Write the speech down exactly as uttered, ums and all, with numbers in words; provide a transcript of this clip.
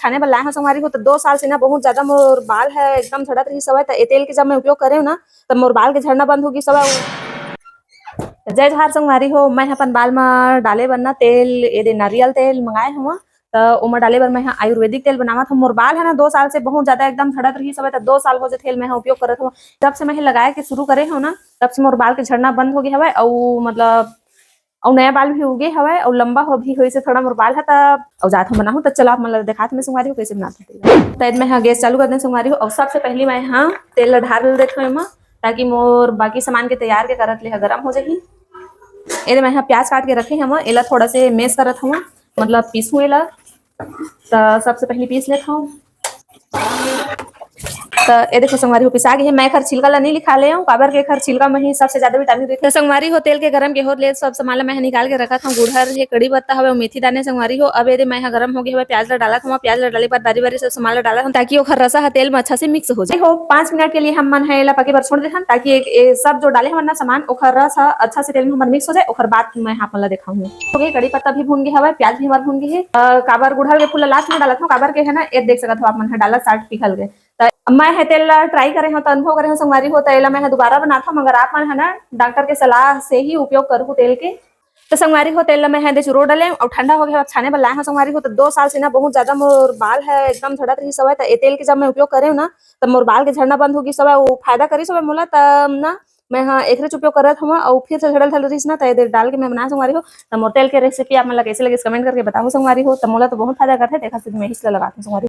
छाने बर लाए हव संगवारी हो, त दो साल से ना बहुत ज्यादा मोर बाल ह एकदम झड़त रहिस हवय। त ए तेल के जब मैं उपयोग करे हव ना, तब मोर बाल के झड़ना बंद हो गिस हवय। त जय जोहार संगवारी हो, मैं ह अपन बाल म डाले बर ना तेल, ए दे नारियल तेल मंगाए हव। त ओमा डाले बर मैं ह आयुर्वेदिक तेल बनावत हव। मोर बाल ह ना दो साल से बहुत ज्यादा एकदम झड़त रहिस हवय, त दो साल हो जे तेल मैं ह उपयोग करत हव। जब से मैं ह लगाए के शुरू करे हव ना, तब से मोर बाल के झड़ना बंद हो गे हवय, अउ मतलब अउ नया बाल भी उगे हवय, अउ लंबा हो भी होइस हे थोड़ा मोर बाल ह। त अउ जात हव बनाहूं, त चलो आप मन ल देखात हव मैं संगवारी हो कइसे बनात हव तेल। त एदे मैं ह गैस चालू कर दें संगवारी हो, अउ सबसे पहली मैं ह तेल ल ढार देत हव एमा, ताकि मोर बाकी सामान के तैयार के करत ले ह गरम हो जाही। एदे मैं ह प्याज काट के रखे हव, एला थोड़ा से मैश करत हव, मतलब पीसहूं एला। त सबसे पहली पीस लेत हव। त ए देखो संगवारी हो, पिसा गे हे। मैं एखर छिलका ला नइ निकाले हव, काबर के एखर छिलका म ही सबसे ज्यादा विटामिन रहिथे। त संगवारी हो, तेल के गरम के होत ले सब सामान ला मैं ह निकाल के रखत हव। गुड़हर हे, कड़ी पत्ता हवय, मेथी दाना संगवारी हो। अब एदे मैं ह गरम हो गे हवय, प्याज ला डालत हव। प्याज ला डाले के बाद बारी-बारी सब सामान ला डालत हव, ताकि ओखर रसा ह तेल म अच्छा से मिक्स हो जाए। हो, पाँच मिनट के लिए हम मन ह एला पके बर छोड़ देथन, ताकि एक, ए सब जो डाले हवन ना सामान, ओखर रस ह अच्छा से तेल म हमर मिक्स हो जाए। ओखर बाद मैं आप मन ला देखाहूं। हो गे, कड़ी पत्ता भी भून गे हवय, प्याज भी हमर भून गे हे। अ, काबर गुड़हर के फूल ला लास्ट में डालत हव, काबर के है ना, ए देख सकत हव आप मन ह, डालत साथ पिघल गे। त मैं ह तेल ला ट्राई करे हव, त अनुभव करे हव संगवारी हो, त एला मैं ह दोबारा बनात हव, मगर आप मन ह ना डॉक्टर के सलाह से ही उपयोग करहू तेल के। त संगवारी हो, तेल ला मैं ह दे चुरो डले अउ ठंडा हो गे हवय, अब छाने बर लाए हव संगवारी हो। त दो साल से ना बहुत ज्यादा मोर बाल ह एकदम झड़त रहिस हवय, त ए तेल के जब मैं उपयोग करे हव ना, त मोर बाल के झड़ना बंद हो गिस हवय, अउ फायदा करिस हवय मोला। त ना मैं ह एकरेच उपयोग करत हव, अउ फिर से झड़ल झड़ल रहिस ना, त ए दे डाल के मैं बनाए संगवारी हो। त मोर तेल के रेसिपी आप मन ला कइसे लगिस, कमेंट करके बताहू संगवारी हो। त मोला तो बहुत फायदा करथे, तेखर सेती मैं इही ला लगात हव संगवारी हो।